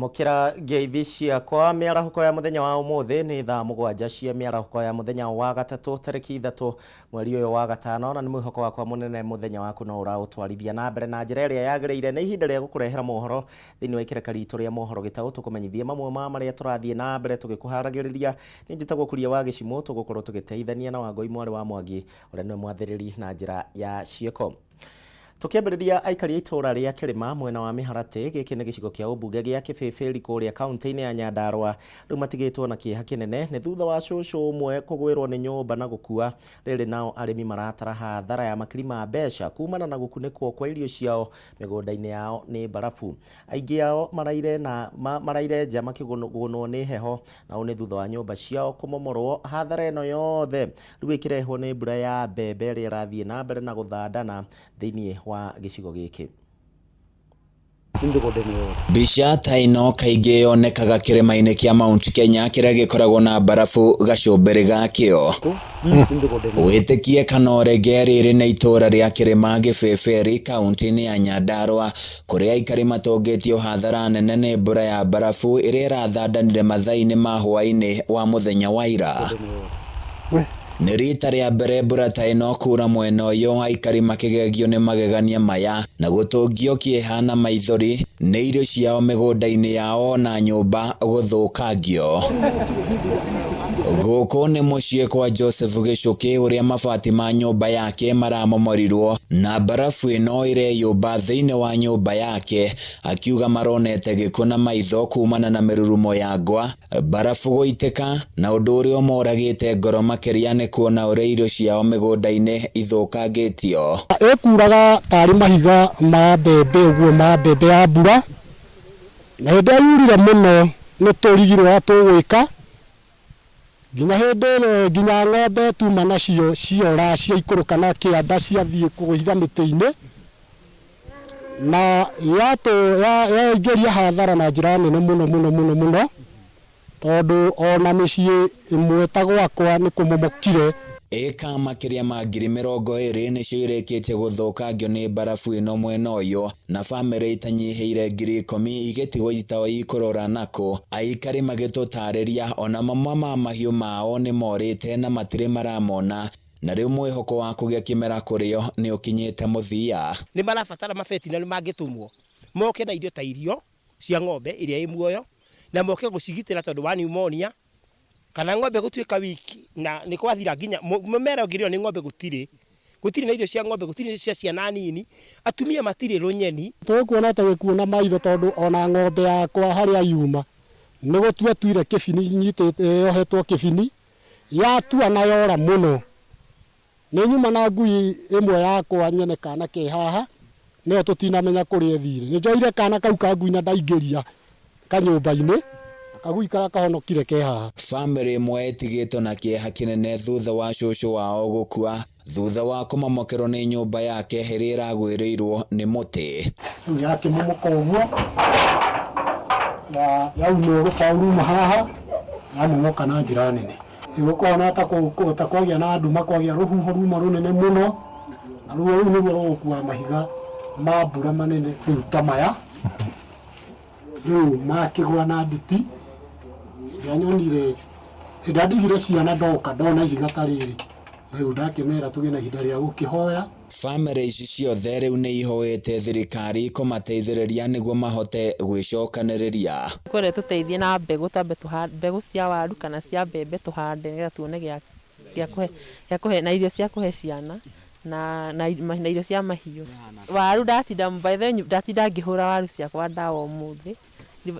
Amũkĩra ngeithi ciakwa mĩarahũko ya mũthenya wa ũmũthĩ. Nĩ thaa 7 cia mĩarahũko ya mũthenya wa gatatũ, tarĩki 3 mweri ũyũ wa gatano, na nĩ mwĩhoko wakwa mũnene mũthenya waku no ũraũtwarithia na mbere na njĩra ĩrĩa yagĩrĩire. Nĩ ihinda rĩa gũkũrehera mohoro thĩinĩ wa ikereka ritũ rĩa mohoro gĩtaũ, tũkũmenyithie mamwe ma marĩa tũrathiĩ na mbere tũgĩkũharagĩrĩria. Niĩ njĩtagwo Kuria wa Gĩcimũ, tũgũkorwo tũgĩteithania na Wangũi mwarĩ wa Mwangi, ũrĩa nĩwe mwathĩrĩri na njĩra ya ciĩko. Tũkĩambĩrĩria, aikari a itũũra rĩa Kĩrĩma mwena wa Mĩharatĩ, gĩkĩ nĩ gĩcigo kĩa ũmbunge gĩa Kĩbĩbĩri kũrĩa kaunti-inĩ ya Nyandarũa, rĩu matigĩtwo na kĩeha kĩnene nĩ thutha wa cũcũ ũmwe kũgwĩrwo nĩ nyũmba na gũkua. Rĩrĩ nao arĩmi maratara hathara ya makiri ma mbeca kumana na gũkunĩkwo kwa irio ciao mĩgũnda-inĩ yao nĩ mbarabu. Aingĩ ao maraire na maraire nja makĩgũnwo nĩ heho, na ũũ nĩ thutha wa nyũmba ciao kũmomorwo. Hathara ĩno yothe rĩu ĩkĩrehwo nĩ mbura ya mbembe ĩrĩa ĩrathiĩ na mbere na gũthandana thĩinĩ wa gĩcigo gĩkĩ. Mbica ta ĩno kaingĩ yonekaga kĩrĩma-inĩ kĩa Mount Kenya kĩrĩa gĩkoragwo na mbarabu gacũmbĩrĩ gakĩo. Wĩtĩkie kana ũrege, rĩrĩ nĩ itũũra rĩa Kĩrĩma Gĩbĩbĩri kaunti-inĩ ya Nyandarũa kũrĩa aikari matũngĩtio hathara nene nĩ mbura ya mbarabu ĩrĩa ĩrathandanire mathaa-inĩ ma hwaĩ-inĩ wa mũthenya wa ira. Nĩ rita rĩa mbere mbura ta ĩno kuura mwena ũyũ, aikari makĩgegio nĩ magegania maya na gũtũngio kĩeha na maithori nĩ irio ciao mĩgũnda-inĩ yao na nyũmba gũthũkangio. Gũkũ nĩ mũciĩ kwa Joseph Gĩchũkĩ ũrĩa mabati ma nyũmba yake maramomorirwo na mbarabu ĩno ĩreyũmba thĩinĩ wa nyũmba yake, akiuga maronete gĩkuũ na maitho kumana na mĩrurumo ya ngwa, Mbarabu gũitĩka, na ũndũ ũrĩa ũmoragĩte ngoro makĩria nĩ kuona ũrĩa irio ciao mĩgũnda-inĩ ithũkangĩtio. Ĩkuraga tarĩ mahiga ma mbembe ũguo, ma mbembe ya mbura, na hĩndĩ ĩrĩa yurire mũno nĩ tũrigirwo ũrĩa tũgwĩka, nginya hĩndĩ ĩrĩa nginya ng'ombe tuma nacio ciora ciaikũrũka na kĩanda ciathiĩ kwĩhitha mĩtĩ-inĩ, na yaingĩria hathara na njĩra nene mũno mũno mũno mũno, tondũ ona mĩciĩ ĩmwe ta gwakwa nĩ kũmomokire. Ĩka makĩria ma 20,000 nĩcio irĩkĩtie gũthũkangio nĩ mbarabu ĩno mwena ũyũ, na bamĩrĩ itanyihĩire 10,000 igĩtigwo itoĩ ikũrora nakũ. Aikari magĩtũtarĩria ona mamwe ma mahiũ mao nĩmorĩte na matirĩ maramona, Na rĩu mwĩhoko wa kũgĩa kĩmera kũrĩ o nĩ ũkinyĩte mũthia. Nĩ marabatara mabetinarĩ mangĩtũmwo moke na indo ta irio cia ng'ombe ĩrĩa ĩ muoyo, na moke gũcigitĩra tondũ wa pneumonia, kana ng'ombe gũtuĩka weak na nĩ kwathira nginya mũmera ũngĩrĩo nĩ ng'ombe gũtirĩ. Gũtirĩ na irio cia ng'ombe, gũtirĩ irio cia ciana nini, atumia matirĩ rũnyeni. Tũkuona ta gĩkuũ na maitho tondũ ona ng'ombe yakwa harĩa yuma nĩ gũtua ĩtuire kĩbini nyitĩte yohetwo kĩbini Yatua na yora mũno. Nĩ nyuma na ngui ĩmwe yakwa nyene kana ke haha, nĩyo tũtinamenya kũrĩa ĩthire. Nĩ njoire kana kau ka ngui na ndaingĩria kanyũmba-inĩ, na kagui karĩa kahonokire ke haha. Famĩlĩ ĩmwe ĩtigĩtwo na kĩeha kĩnene thutha wa cũcũ wao gũkua thutha wa kũmomokerwo nĩ nyũmba yake ĩrĩa ĩragwĩrĩirwo nĩ mũtĩ. Rĩu yakĩmomoka ũguo, yaunwo rũbaũ ruma haha, yamomoka na njĩra nene. Gũkũhana ta kwagĩa na nduma, kwagĩa rũhuho ruma rũnene mũno, na ruo rũu nĩruo rũgũkua mahiga ma mbura manene rĩu ta maya. Rĩu makĩgwa na nditi, ĩrĩa nyonire, hĩndĩ ĩrĩa ndigire ciana ndoka ndona ihiga ta rĩrĩ, rĩu ndakĩmera tũgĩe na ihinda rĩa gũkĩhoya. Bamĩrĩ ici ciothe rĩu nĩ ihoete thirikari kũmateithĩrĩria nĩguo mahote gwĩcokanĩrĩria. Kwenda ĩtũteithie na mbegũ twambe tũhande mbegũ cia waru kana cia mbembe tũhande nĩgetha tuone gĩa gĩa kũhe na irio cia kũhe ciana na na na irio cia mahiũ. Waru ndatinda by the way ndatinda ngĩhũra waru ciakwa ndawa ũmũthĩ,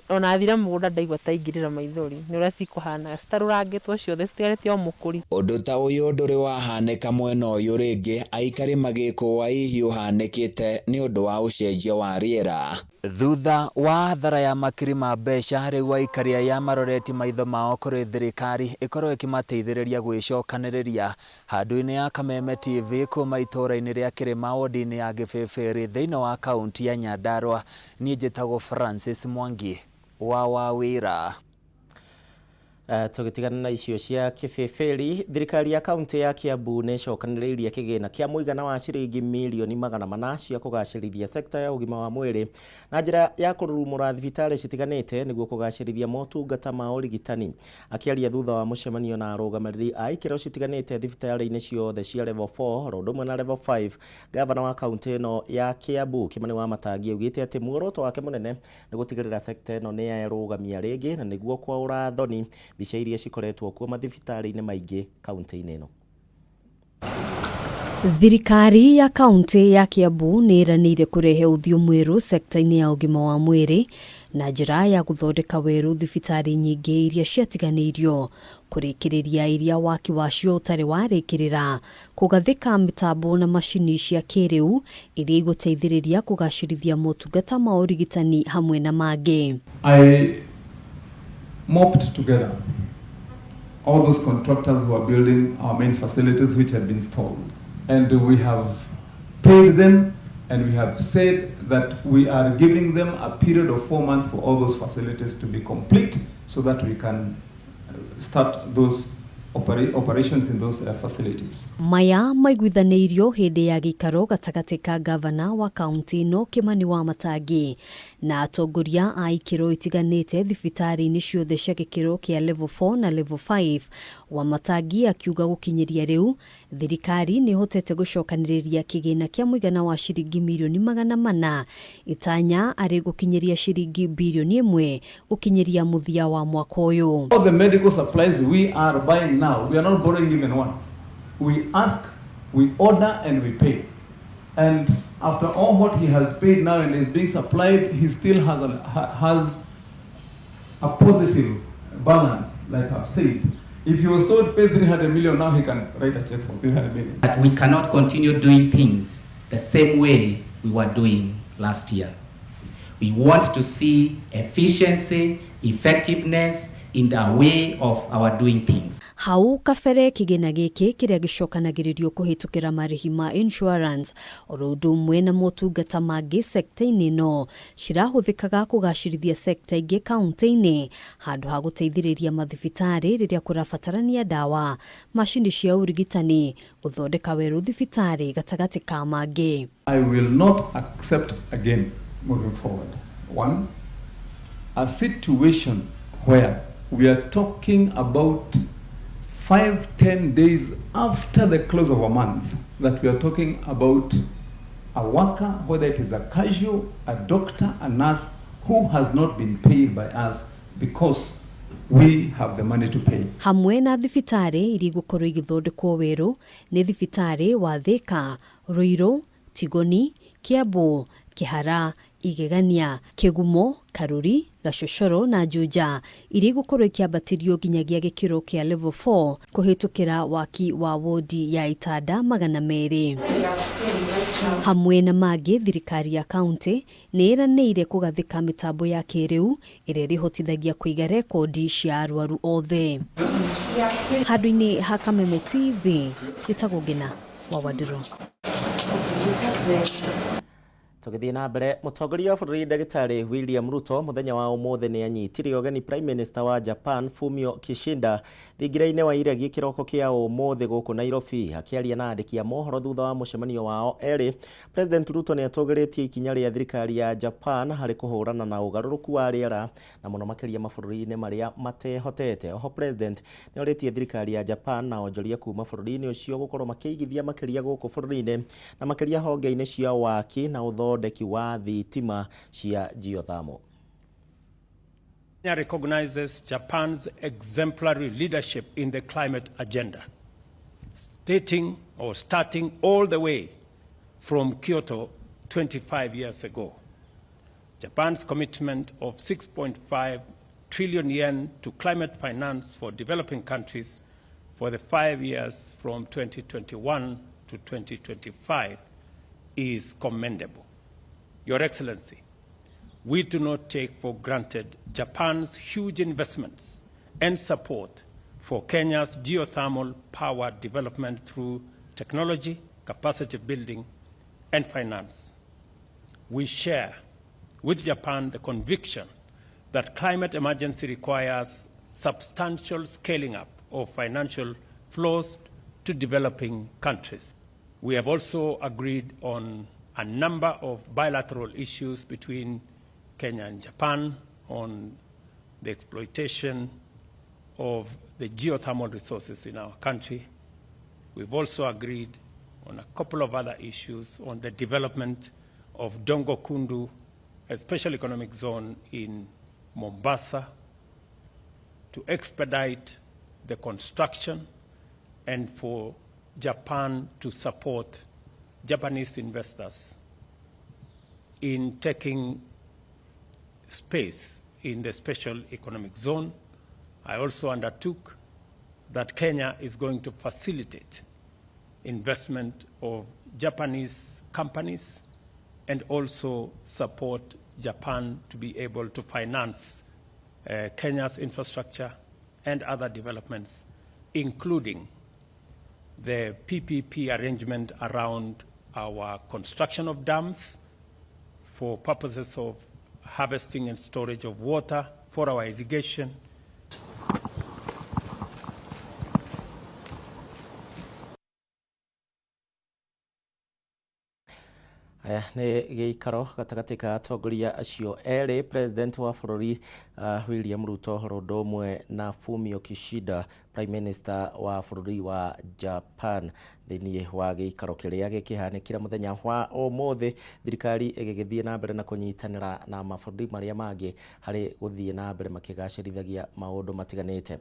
ona thire mũgũnda ndaigua ta ingĩrĩra maithori nĩ ũrĩa cikũhanaga citarũrangĩtwo ciothe citigarĩte o mũkũri. Ũndũ ta ũyũ ndũrĩ wahanĩka mwena ũyũ rĩngĩ, aikari magĩkũa hihi ũhanĩkĩte nĩ ũndũ wa ũcenjia wa rĩera. Thutha wa hathara ya makiri ma mbeca, rĩu aikari aya maroretie maitho mao kũrĩ thirikari ĩkorwo ĩkĩmateithĩrĩria gwĩcokanĩrĩria. Handũ-inĩ ya Kameme TV kuma itũũra-inĩ rĩa Kĩrĩma wodi-inĩ ya Gĩbĩbĩrĩ thĩinĩ wa kaunti ya Nyandarua, niĩ njĩtagwo Francis Mwangi wa Wawĩra. Tũgĩtigana na icio cia kĩbĩbĩri, thirikari ya kaunti ya Kiambu nĩ ĩcokanĩrĩirie kĩgĩna kĩa mũigana wa ciringi mirioni 400 cia kũgacĩrithia sekta ya ũgima wa mwĩrĩ na njĩra ya kũrurumũra thibitarĩ citiganĩte nĩguo kũgacĩrithia motungata ma ũrigitani. Akĩaria thutha wa mũcemanio na arũgamĩrĩri a ikĩro citiganĩte thibitarĩ-inĩ ciothe cia level 4 oro ũndũ ũmwe na level 5, gavana wa kaunti ĩno ya Kiambu Kimani Wamatangi augĩte atĩ muoroto wake mũnene nĩ gũtigĩrĩra sekta ĩno nĩ yerũgamia rĩngĩ na nĩguo kwaũra thoni mbica iria cikoretwo kuo mathibitarĩ-inĩ maingĩ kaunti-inĩ ĩno. Thirikari ya kaunti ya Kiambu nĩ ĩranĩire kũrehe ũthiũ mwerũ sekta-inĩ ya ũgima wa mwĩrĩ na njĩra ya gũthondeka werũ thibitarĩ nyingĩ iria ciatiganĩirio, kũrĩkĩrĩria iria waki wacio ũtarĩ warĩkĩrĩra, kũgathĩka mĩtambo na macini cia kĩrĩu iria igũteithĩrĩria kũgacĩrithia motungata ma ũrigitani hamwe na mangĩ. I mopped together all those contractors who are building our main facilities which had been stalled. And we have paid them, and we have said that we are giving them a period of 4 months for all those facilities to be complete so that we can start those operations in those facilities. Maya maiguithanĩirio hĩndĩ ya gĩikaro gatagatĩ ka gavana wa kaunti ĩno Kimani Wamatangi na atongoria a ikĩro itiganĩte thibitarĩ-inĩ ciothe cia gĩkĩro kĩa level 4 na level 5. Wamatangi akiuga gũkinyĩria rĩu thirikari nĩ ĩhotete gũcokanĩrĩria kĩgĩna kĩa mũigana wa ciringi mirioni 400, itanya arĩ gũkinyĩria ciringi birioni 1 gũkinyĩria mũthia wa mwaka ũyũ. All the medical supplies we are buying now, we are not borrowing even one. We ask, we order and we pay. And after all what he has paid now and is being supplied, he still has a positive balance, like I've said. If he was told pay 300 million, now he can write a check for 300 million. But we cannot continue doing things the same way we were doing last year. We want to see efficiency, effectiveness in the way of our doing things. Hau kabere kĩgĩna gĩkĩ kĩrĩa gĩcokanagĩrĩrio kũhĩtũkĩra marĩhi ma insurance oro ũndũ ũmwe na motungata mangĩ sekta-inĩ ĩno cirahũthĩkaga kũgacĩrithia sekta ingĩ kaunti-inĩ handũ ha gũteithĩrĩria mathibitarĩ rĩrĩa kũrabatarania ndawa, macini cia ũrigitani, gũthondeka werũ thibitarĩ gatagatĩ ka mangĩ. I will not accept again moving forward. One, a situation where we are talking about 5-10 days after the close of a month, that we are talking about a worker, whether it is a casual, a doctor, a nurse, who has not been paid by us because we have the money to pay. Hamwe na thibitarĩ iria igũkorwo igĩthondekwo werũ nĩ thibitarĩ wa Thika, Ruiru, Tigoni, Kiambu, Kihara, Igegania, Kĩgumo, Karuri, Gacocoro na Juja iria igũkorwo ikĩambatĩrio nginyagia gĩkĩro kĩa level 4 kũhĩtũkĩra waki wa wodi ya itanda 200. Hamwe na mangĩ, thirikari ya kaunti nĩ ĩranĩire kũgathĩka mĩtambo ya kĩrĩu ĩrĩa ĩrĩhotithagia kũiga rekondi cia arwaru othe. Handũ-inĩ ha Kameme TV, njĩtagwo Ngina wa Wandũrũ. Tũgĩthiĩ na mbere, mũtongoria wa bũrũri ndagĩtarĩ William Ruto mũthenya wa ũmũthĩ nĩ anyitire ũgeni Prime Minister wa Japan Fumio Kishida thingira-inĩ wa iregi kĩroko kĩa ũmũthĩ gũkũ Nairobi. Akĩaria na andĩki a mohoro thutha wa mũcemanio wao erĩ, President Ruto nĩ atũgĩrĩtie ikinya rĩa thirikari ya Japan harĩ kũhũrana na ũgarũrũku wa rĩera na mũno makĩria mabũrũri-inĩ marĩa matehotete. Oho President nĩ orĩtie thirikari ya Japan na onjoria kuma bũrũri-inĩ ũcio gũkorwo makĩigithia makĩria gũkũ bũrũri-inĩ na makĩria honge-inĩ cia waki na ũthondeki wa thitima cia geothermal. Kenya recognizes Japan's exemplary leadership in the climate agenda, starting all the way from Kyoto 25 years ago. Japan's commitment of 6.5 trillion yen to climate finance for developing countries for the 5 years from 2021 to 2025 is commendable. Your Excellency, we do not take for granted Japan's huge investments and support for Kenya's geothermal power development through technology, capacity building, and finance. We share with Japan the conviction that climate emergency requires substantial scaling up of financial flows to developing countries. We have also agreed on a number of bilateral issues between Kenya and Japan on the exploitation of the geothermal resources in our country. We've also agreed on a couple of other issues on the development of Dongo Kundu, a special economic zone in Mombasa, to expedite the construction and for Japan to support Japanese investors in taking space in the special economic zone. I also undertook that Kenya is going to facilitate investment of Japanese companies and also support Japan to be able to finance Kenya's infrastructure and other developments, including the PPP arrangement around our construction of dams for purposes of harvesting and storage of water for our irrigation. Aya nĩ gĩikaro gatagatĩ ka atongoria acio erĩ, President wa bũrũri William Ruto oro ũndũ ũmwe na Fumio Kishida, Prime Minister wa bũrũri wa Japan, thĩinĩ wa gĩikaro kĩrĩa gĩkĩhanĩkire mũthenya wa ũmũthĩ, thirikari ĩgĩgĩthiĩ na mbere na kũnyitanĩra na mabũrũri marĩa mangĩ harĩ gũthiĩ na mbere makĩgacĩrithagia maũndũ matiganĩte.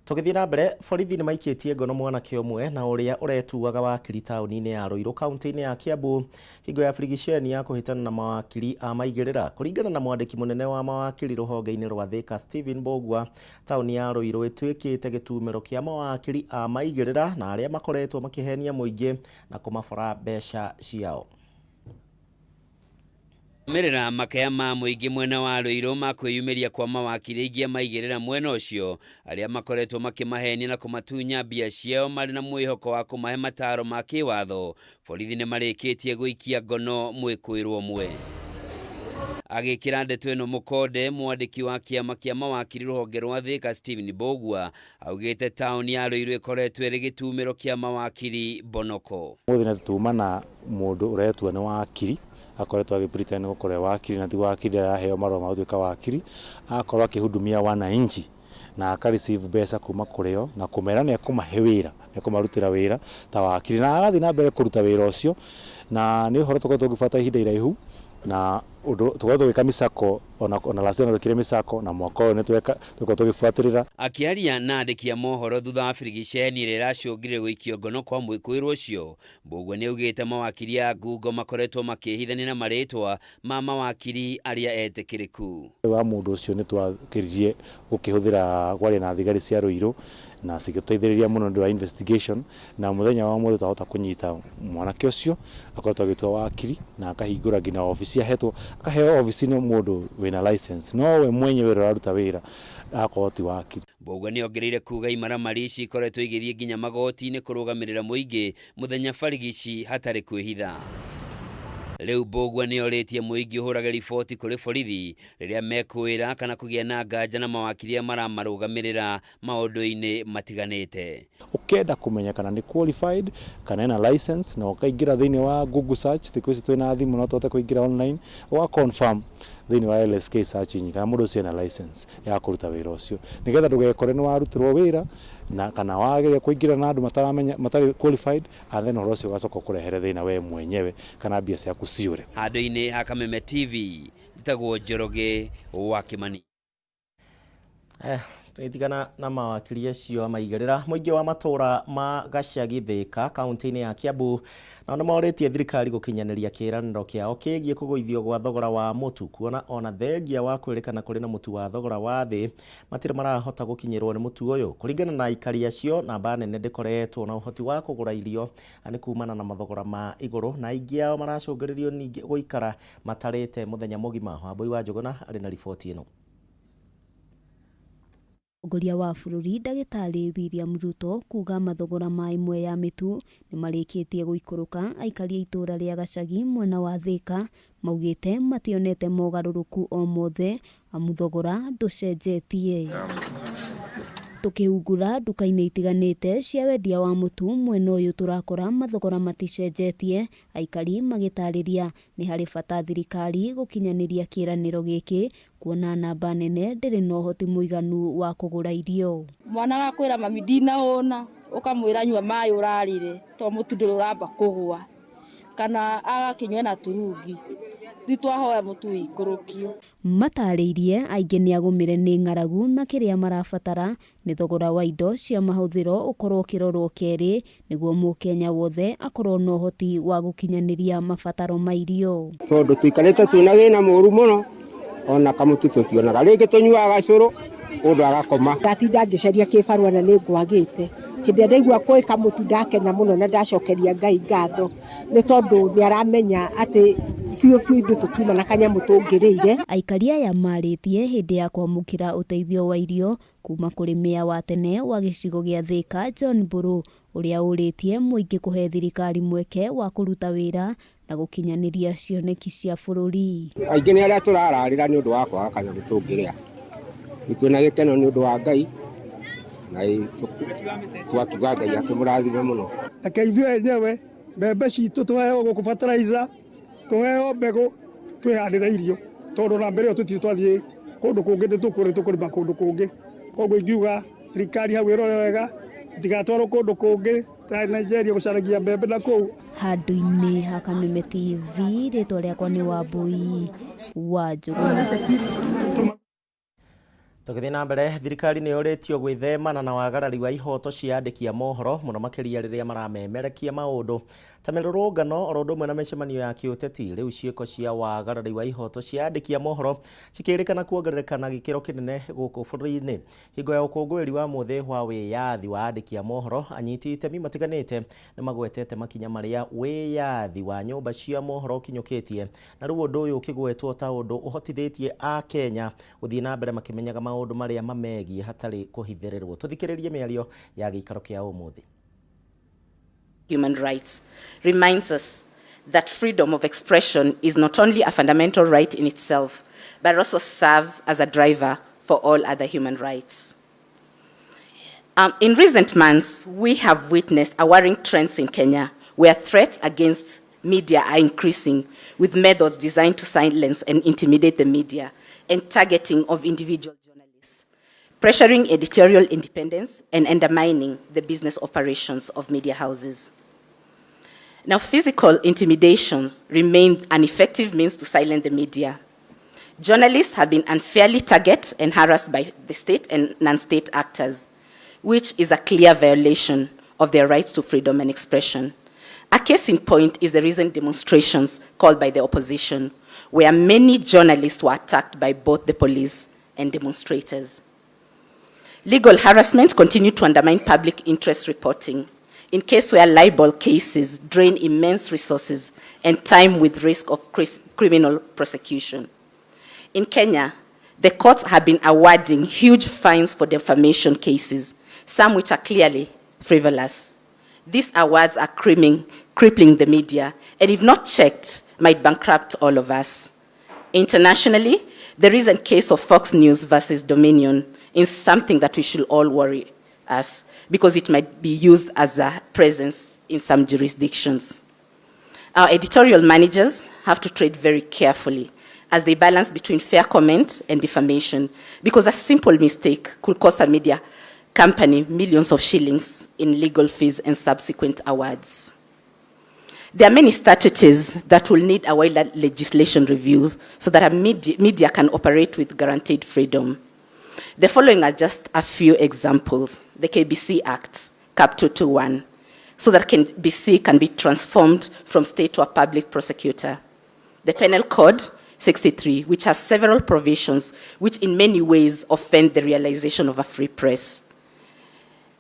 Tũgĩthiĩ na mbere, borithi nĩ maikĩtie ngono mwanake ũmwe na ũrĩa ũretuaga wakiri taũni-inĩ ya Ruiru kaunti-inĩ ya Kiambu hingo ya birigiceni ya kũhĩtana na mawakiri a maigĩrĩra. Kũringana na mwandĩki mũnene wa mawakiri rũhonge-inĩ rwa Thika Stephen Mbugua, taũni ya Ruiru ĩtuĩkĩte gĩtumĩro kĩa mawakiri a maigĩrĩra na arĩa makoretwo makĩhenia mũingĩ na kũmabora mbeca ciao. Kũrũmĩrĩra makaya ma mũingĩ mwena wa Ruiru ma kwĩyumĩria kwa mawakiri aingĩ a maigĩrĩra mwena ũcio arĩa makoretwo makĩmahenia na kũmatunya mbia ciao marĩ na mwĩhoko wa kũmahe mataro ma kĩwatho, borithi nĩ marĩkĩtie gũikia ngono mwĩkũĩrwo ũmwe. Agĩkĩra ndeto ĩno mũkonde, mwandĩki wa kĩama kĩa mawakiri rũhonge rwa Thika Stephen Mbugua augĩte taũni ya Ruiru ĩkoretwo ĩrĩ gĩtumĩro kĩa mawakiri Bonoko. Ũmũthĩ nĩ tuma na mũndũ ũretua nĩ wakiri, akoretwo agĩ pretend gũkorwo e wakiri na ti wakiri, araheo marũa ma gũtuĩka wakiri, agakorwo akĩhudumia wananchi na aka receive mbeca kuma kũrĩ o na kũmera nĩ ekũmahe wĩra, nĩ ekũmarutĩra wĩra ta wakiri, na agathiĩ na mbere kũruta wĩra ũcio, na nĩ ũhoro tũkoretwo tũgĩbuata ihinda iraihu na ũndũ tũkoretwo tũgĩka mĩcako ona last year twekire mĩcako na mwaka ũyũ nĩ tũkoretwo tũgĩbuatĩrĩra. Akĩaria na andĩki a mohoro thutha wa birigiceni ĩrĩa ĩracũngire gũikio ngono kwa mwĩkũĩrwo ũcio, Mbugua nĩ augĩte mawakiri a ngungo makoretwo makĩhithania na marĩtwa ma mawakiri arĩa etĩkĩrĩku. Wa mũndũ ũcio nĩ twakĩririe gũkĩhũthĩra kwaria na thigari cia Ruiru na cigĩteithĩrĩria mũno nĩ ũndũ wa investigation, na mũthenya wa ũmũthĩ twahota kũnyita mwanake ũcio akoretwo agĩtua wakiri na akahingũra nginya obici, ahetwo akaheo obici nĩ mũndũ wĩna license, no we mwenyewe ũraruta wĩra agakorwo ti wakiri. Mbugua nĩ ongereire kuga imaramari ici ikoretwo igĩthiĩ nginya magoti-inĩ kũrũgamĩrĩra mũingĩ mũthenya barigici hatarĩ kwĩhitha. Rĩu Mbugua nĩ orĩtie mũingĩ ũhũrage riboti kũrĩ borithi rĩrĩa mekwĩra kana kũgĩa na nganja na mawakiri arĩa maramarũgamĩrĩra maũndũ-inĩ matiganĩte. Ũkenda kũmenya kana nĩ qualified kana ena license, na ũkaingĩra thĩinĩ wa Google search, thikũ ici twĩna thimũ no tũhote kũingĩra online, ũga confirm thĩinĩ wa LSK search engine kana mũndũ ũcio ena license ya kũruta wĩra ũcio, nĩgetha ndũgekore nĩ warutĩrwo wĩra na kana wageria kũingĩra na andũ mataramenya matarĩ qualified, and then ũhoro ũcio ũgacoka ũkũrehere thĩna we mwenyewe kana mbia ciaku ciũre. Handũ-inĩ ha Kameme TV, njĩtagwo Njoroge wa Kĩmani. Tũgĩtigana na mawakiri acio a maigĩrĩra, mũingĩ wa matũra ma Gacagi Thika kaunti-inĩ ya Kiambu nao nĩ morĩtie thirikari gũkinyanĩria kĩĩranĩro kĩao kĩgiĩ kũgũithio gwa thogora wa mũtu, kuona ona thengia wa kwĩrĩkana kũrĩ na mũtu wa thogora wa thĩ matirĩ marahota gũkinyĩrwo nĩ mũtu ũyũ. Kũringana na aikari acio, namba nene ndĩkoretwo na ũhoti wa kũgũra irio nĩ kumana na mathogora ma igũrũ, na aingĩ ao maracũngĩrĩrio ningĩ gũikara matarĩte mũthenya mũgima. Wambui wa Njũgũna arĩ na riboti ĩno. Mũtongoria wa bũrũri ndagĩtarĩ William Ruto kuga mathogora ma ĩmwe ya mĩtu nĩmarĩkĩtie gũikũrũka aikari a itũra rĩa Gacagi mwena wa Thika maugĩte mationete mogarũrũku o mothe amu thogora ndũcenjetie. Tũkĩhungura nduka-inĩ itiganĩte cia wendia wa mũtu mwena ũyũ tũrakora mathogora maticenjetie, aikari magĩtarĩria nĩ harĩ bata thirikari gũkinyanĩria kĩĩranĩro gĩkĩ kuona namba nene ndĩrĩ na ũhoti mũiganu wa kũgũra irio. Mwana wakwĩra mami ndinahũna, ũkamwĩra nyua maĩ ũrarĩre tondũ mũtu ndũrĩ ũramba kũgũa, kana agakĩnyua na turungi. Rĩu twahoya mũtu ũikũrũkio. Matarĩirie aingĩ nĩ agũmĩre nĩ ng'aragu na kĩrĩa marabatara nĩ thogora wa indo cia mahũthĩro ũkorwo ũkĩrorwo kerĩ nĩguo mũkenya wothe akorwo na ũhoti wa gũkinyanĩria mabataro ma irio. Tondũ tũikarĩte twĩna thĩna mũru mũno, ona kamũtu tũtionaga, rĩngĩ tũnyuaga gacũrũ mũndũ agakoma. Ndatinda ngĩcaria kĩbarũa na nĩ ngwagĩte, hĩndĩ ĩrĩa ndaigua kwĩ kamũtu ndakena mũno na ndacokeria Ngai ngatho, nĩ tondũ nĩ aramenya atĩ biũ biũ ithuĩ tũtiuma na kanyamũ tũngĩrĩire. Aikari aya marĩtie hĩndĩ ya kwamũkĩra ũteithio wa irio kuma kũrĩ Mayor wa tene wa gĩcigo gĩa Thĩka John Mbũrũ ũrĩa ũrĩtie mũingĩ kũhe thirikari mweke wa kũruta wĩra na gũkinyanĩria cioneki cia bũrũri. Aingĩ nĩ arĩa tũrararĩra nĩ ũndũ wa kwaga kanyamũ tũngĩrĩa. Rĩu twĩna gĩkeno nĩ ũndũ wa Ngai na twakiuga Ngai akĩmũrathime mũno. Reke ithuĩ enyewe mbembe citũ tũheo gũkũ fertilizer, tũheo mbegũ twĩhandĩre irio tondũ na mbere ĩyo tũtirĩ twathiĩ kũndũ kũngĩ nĩ tũkũrĩma kũndũ kũngĩ. Koguo ingiuga thirikari hau ĩrore wega tũtigatwarwo kũndũ kũngĩ ta Nigeria gũcaragia mbembe na kũu. Handũ-inĩ ha Kameme TV, rĩtwa rĩakwa nĩ Wambui wa Njũgũna. Tũgĩthiĩ na mbere, thirikari nĩ yũrĩtio gwĩthemana na wagarari wa ihoto cia andĩki a mohoro mũno makĩria rĩrĩa maramemerekia maũndũ ta mĩrũrũngano oro ũndũ ũmwe na mĩcemanio ya kĩũteti. Rĩu ciĩko cia wagarari wa ihoto cia andĩki a mohoro cikĩrĩkana kuongerereka na gĩkĩro kĩnene gũkũ bũrũri-inĩ. Hingo ya ũkũngũĩri wa mũthĩ wa wĩyathi wa andĩki a mohoro, anyiti itemi matiganĩte nĩ magwetete makinya marĩa wĩyathi wa nyũmba cia mohoro ũkinyũkĩtie, na rĩu ũndũ ũyũ ũkĩgwetwo ta ũndũ ũhotithĩtie Akenya gũthiĩ na mbere makĩmenyaga maũndũ marĩa mamegiĩ hatarĩ kũhithĩrĩrwo. Tũthikĩrĩrie mĩario ya gĩikaro kĩa ũmũthĩ. Human rights reminds us that freedom of expression is not only a fundamental right in itself, but also serves as a driver for all other human rights. In recent months, we have witnessed a worrying trends in Kenya, where threats against media are increasing, with methods designed to silence and intimidate the media, and targeting of individual journalists, pressuring editorial independence and undermining the business operations of media houses. Now, physical intimidations remain an effective means to silence the media. Journalists have been unfairly targeted and harassed by the state and non-state actors, which is a clear violation of their rights to freedom and expression. A case in point is the recent demonstrations called by the opposition, where many journalists were attacked by both the police and demonstrators. Legal harassment continued to undermine public interest reporting, in case where libel cases drain immense resources and time with risk of criminal prosecution. In Kenya, the courts have been awarding huge fines for defamation cases, some which are clearly frivolous. These awards are crippling the media, and if not checked, might bankrupt all of us. Internationally, the recent case of Fox News versus Dominion is something that we should all worry us, because it might be used as a presence in some jurisdictions. Our editorial managers have to trade very carefully as they balance between fair comment and defamation, because a simple mistake could cost a media company millions of shillings in legal fees and subsequent awards. There are many statutes that will need a wider legislation reviews so that a media can operate with guaranteed freedom. The following are just a few examples. The KBC Act, Cap 221, so that KBC can be transformed from state to a public prosecutor. The Penal Code 63, which has several provisions which in many ways offend the realization of a free press.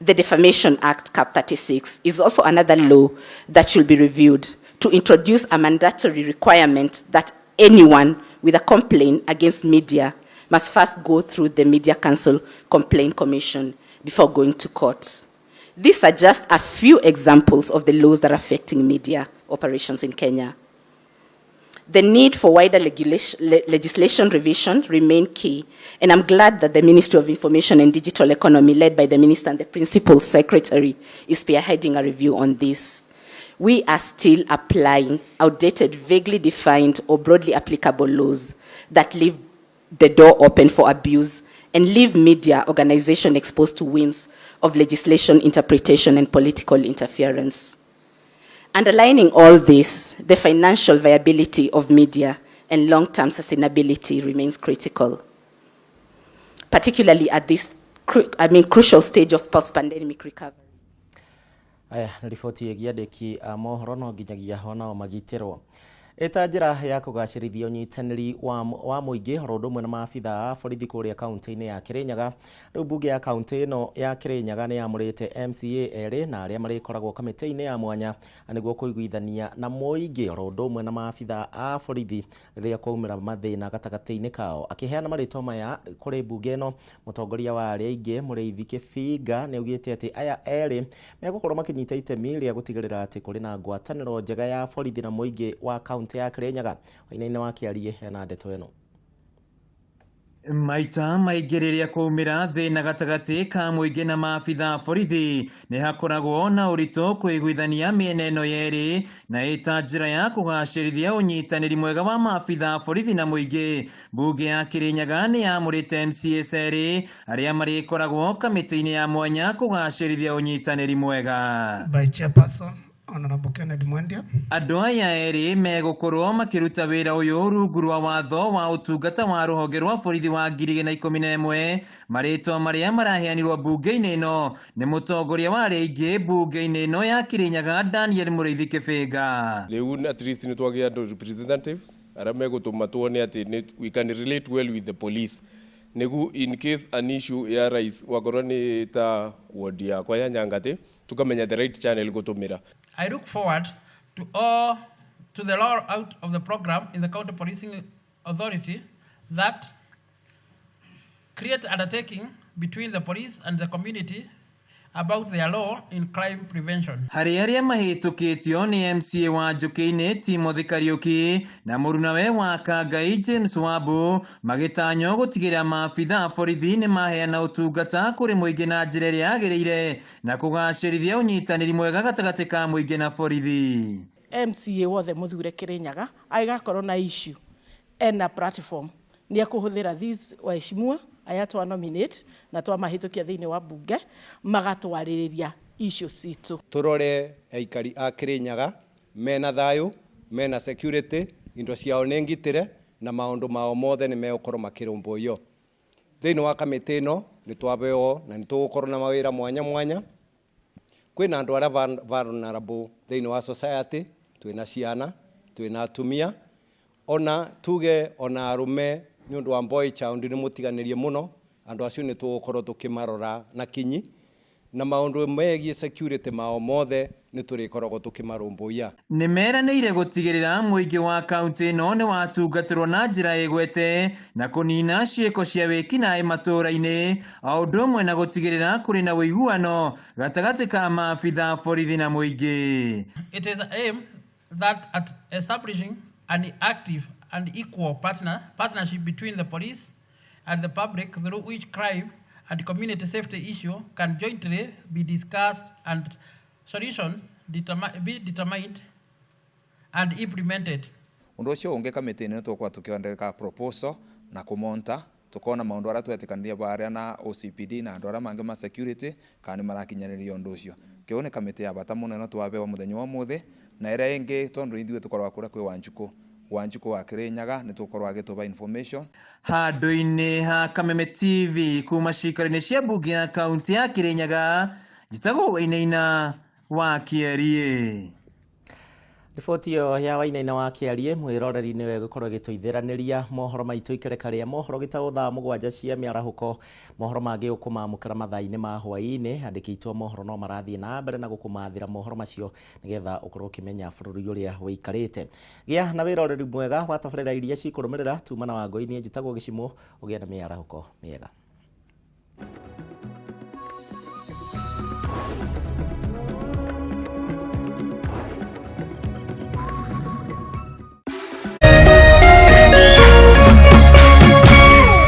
The Defamation Act, Cap 36, is also another law that should be reviewed to introduce a mandatory requirement that anyone with a complaint against media must first go through the Media Council Complaint Commission before going to court. These are just a few examples of the laws that are affecting media operations in Kenya. The need for wider legislation revision remain key, and I'm glad that the Ministry of Information and Digital Economy, led by the Minister and the Principal Secretary, is spearheading a review on this. We are still applying outdated, vaguely defined, or broadly applicable laws that leave the door open for abuse and leave media organizations exposed to whims of legislation interpretation and political interference. Underlining all this, the financial viability of media and long-term sustainability remains critical, particularly at this crucial stage of post-pandemic recovery. Aya nĩ riboti ĩgiĩ andĩki a mohoro no nginyagia onao magitĩrwo ĩta njĩra ya kũgacĩrithia ũnyitanĩri wa mũingĩ oro ũndũ ũmwe na maabitha a borithi kũrĩa kaunti-inĩ ya Kirinyaga. Rĩu mbunge ya kaunti ĩno ya Kirinyaga nĩ yamũrĩte MCA erĩ na arĩa marĩkoragwo kamĩtĩ-inĩ ya mwanya nĩguo kũiguithania na mũingĩ oro ũndũ ũmwe na maabitha a borithi rĩrĩa kwaumĩra mathĩna gatagatĩ-inĩ kao. Akĩheana marĩtwa maya kũrĩ mbunge ĩno, mũtongoria wa arĩa aingĩ Mũrĩithi Kĩbinga nĩ augĩte atĩ aya erĩ megũkorwo makĩnyita itemi rĩa gũtigĩrĩra atĩ kũrĩ na ngwatanĩro njega ya borithi na mũingĩ wa kaunti ya Kirinyaga. Wainaina wa Kĩarie hena ndeto ĩno. Maita maingĩ rĩrĩa kwaumĩra thĩna gatagatĩ ka mũingĩ na maabitha borithi nĩ hakoragwo na ũritũ kũiguithania mĩena ĩno yerĩ na ĩta njĩra ya kũgacĩrithia ũnyitanĩri mwega wa maabitha borithi na mũingĩ. Mbunge ya Kirinyaga nĩ yamũrĩte MCAs erĩ arĩa marĩkoragwo kamĩtĩ-inĩ ya mwanya kũgacĩrithia ũnyitanĩri mwega. By Chairperson Honorable Kennedy Mwendia. Andũ aya erĩ megũkorwo makĩruta wĩra ũyũ rungu rwa watho wa ũtungata wa rũhonge rwa borithi wa 2011. Marĩtwa marĩa maraheanirwo mbunge-inĩ ĩno nĩ mũtongoria wa arĩa aingĩ mbunge-inĩ ĩno ya Kirinyaga Daniel Mũrĩithi Kĩbĩnga. Rĩu at least nĩ twagĩa andũ representatives arĩa megũtũma tuone atĩ we can relate well with the police nĩguo in case an issue ya rais wakorwo nĩ ta ward yakwa ya Nyangatĩ tukamenya the right channel gũtũmĩra. I look forward to the rollout of the program in the County Policing Authority that create undertaking between the police and the community about their role in crime prevention. Harĩ arĩa mahĩtũkĩtio nĩ MCA wa Njũkĩ-inĩ Timothy Kariũki na mũrunawe wa Kangai James Wambu magĩtanywo gũtigĩrĩra maabitha a borithi nĩ maheana ũtungata kũrĩ mũingĩ na njĩra ĩrĩa yagĩrĩire na kũgacĩrithia ũnyitanĩri mwega gatagatĩ ka mũingĩ na borithi. MCA wothe mũthure Kirinyaga agĩgakorwo na issue ena platform nĩ ekũhũthĩra these waheshimiwa aya twa nominate na twamahĩtũkia thĩinĩ wa mbunge magatwarĩrĩria issue citũ. Tũrore aikari a Kirinyaga mena thayũ, mena security, indo ciao nĩ ngitĩre na maũndũ mao mothe nĩ megũkorwo makĩrũmbũiyo. Thĩinĩ wa kamĩtĩ ĩno nĩ twabeo na nĩ tũgũkorwo na mawĩra mwanya mwanya. Kwĩna andũ arĩa vulnerable thĩinĩ wa society, twĩna ciana, twĩna atumia, ona tuge ona arũme nĩ ũndũ wa boy child nĩ mũtiganĩrie mũno, andũ acio nĩ tũgũkorwo tũkĩmarora na kinyi na maũndũ megiĩ security mao mothe nĩ tũrĩkoragwo tũkĩmarũmbũiya. Nĩ meranĩire gũtigĩrĩra mũingĩ wa kaunti ĩno nĩ watungatĩrwo na njĩra ĩgwete na kũnina ciĩko cia wĩkinaĩ matũũra-inĩ o ũndũ ũmwe na gũtigĩrĩra kũrĩ na ũiguano gatagatĩ ka maabitha borithi na mũingĩ. It is aimed that at establishing an active and equal partnership between the police and the public through which crime and community safety issue can jointly be discussed and solutions be determined and implemented. Ũndũ ũcio ũngĩ kamĩtĩ-inĩ nĩ tũgũkorwo tũkĩandĩka proposal na kũmonta tukona maũndũ arĩa twetĩkanĩria barĩa na OCPD na andũ arĩa mangĩ ma security kana nĩ marakinyanĩria ũndũ ũcio. Kĩu nĩ kamĩtĩ ya bata mũno ĩno twabewa mũthenya wa ũmũthĩ na ĩrĩa ĩngĩ tondũ ithuĩ tũkoragwo kũrĩa kwĩ Wanjikũ. Wanjikũ wa Kirinyaga nĩ tũkorwo agĩtũba information. Handũ-inĩ ha Kameme TV kuma ciikaro-inĩ cia mbunge ya kaunti ya Kirinyaga, njĩtagwo Wainaina wa Kĩeriĩ. Riboti ĩyo ya Wainaina wa Kĩariĩ mwĩroreri nĩwe ĩgũkorwo ĩgĩtũithĩranĩria mohoro maitũ ikereka rĩa mohoro gĩtagwo thaa 7 cia mĩarahũko. Mohoro mangĩ ũkũmamũkĩra mathaa-inĩ ma hwaĩ-inĩ. Andĩki aitũ a mohoro no marathiĩ na mbere na gũkũmathĩra mohoro macio nĩgetha ũkorwo ũkĩmenya bũrũri ũrĩa ũikarĩte. Gĩa na wĩroreri mwega wa tabarĩra iria cikũrũmĩrĩra. Tuma na Wangũi, niĩ njĩtagwo Gĩcimũ. Ũgĩe na mĩarahũko mĩega.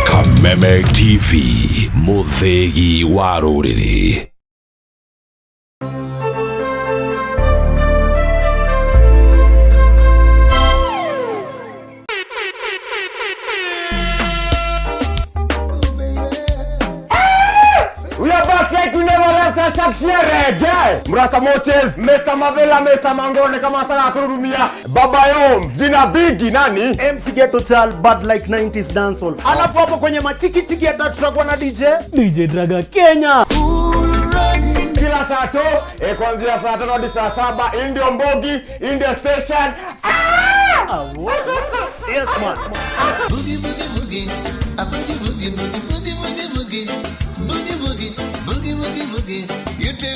Kameme TV, mũthĩgi wa rũrĩrĩ. We are back like you never left us reggae. Mrasta Moches, Mr. Mavela, Mr. Mangone kama sana kurudumia. Baba Yom, jina bigi nani? MC Ghetto Child, bad like 90s dancehall. Alafu hapo kwenye machiki chiki hata tutakuwa na DJ DJ Draga Kenya. Kila saa to, kuanzia saa 5 hadi saa 7, Indio Mbogi, India Station. Ah! Yes man. Boogie boogie boogie, a boogie boogie boogie boogie boogie boogie, boogie boogie boogie boogie boogie. You too.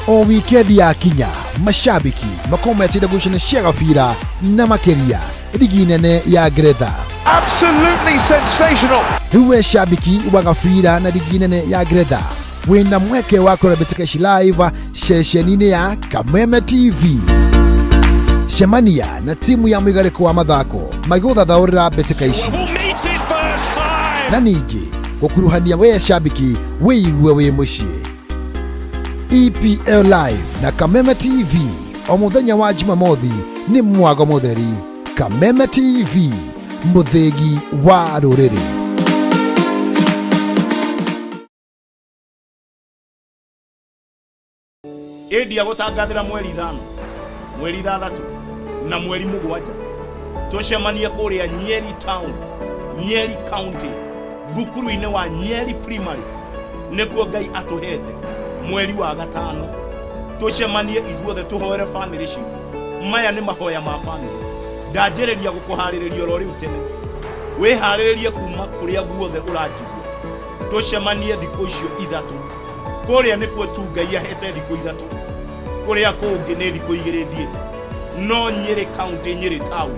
O wikendi yakinya mashabiki makorwo meteire gucana cia gabira na makiria rigi nene ya Ngeretha. Absolutely sensational. Rĩu we shabiki wa gabira na rigi nene ya Ngeretha wĩna mweke wa kũrora mbĩtĩka ici live ceceni-inĩ ya Kameme TV. Cemania na timu ya mũigarĩko wa mathako magĩgũthathaũrĩra mbĩtĩka ici na ningĩ gũkuruhania we shabiki wĩigue wĩ mũciĩ. EPL Live na Kameme TV o mũthenya wa Jumamothi nĩ mwago mũtheri. Kameme TV, mũthĩgi wa rũrĩrĩ. India gũtangathĩra mweri 5, mweri 6 na mweri 7 tũcemanie kũrĩa Nyeri Town, Nyeri County, thukuru-inĩ wa Nyeri Primary, nĩkuo Ngai atũhete mweri wa 5 tũcemanie ithuothe tũhoere famĩlĩ citũ. Maya nĩ mahoya ma famĩlĩ. Ndanjĩrĩria gũkũharĩrĩria oro rĩu tene, wĩharĩrĩrie kuma kũrĩa guothe ũranjigua. Tũcemanie thikũ icio 3 kũrĩa nĩkuo tu Ngai ahete thikũ 3, kũrĩa kũngĩ nĩ thikũ 2 thiĩte. No Nyeri County, Nyeri Town,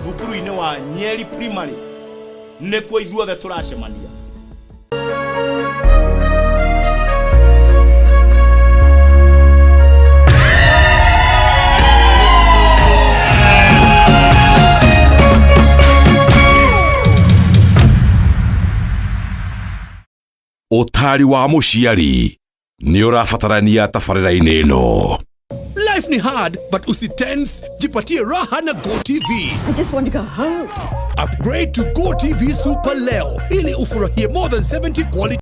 thukuru-inĩ wa Nyeri Primary nĩkuo ithuothe tũracemania. Ũtari wa mũciari nĩ ũrabatarania tabarĩra-inĩ ĩno. Life ni hard, but usitense, jipatie raha na GoTV. I just want to go home. Upgrade to GoTV Super leo ili ufurahie more than 70 quality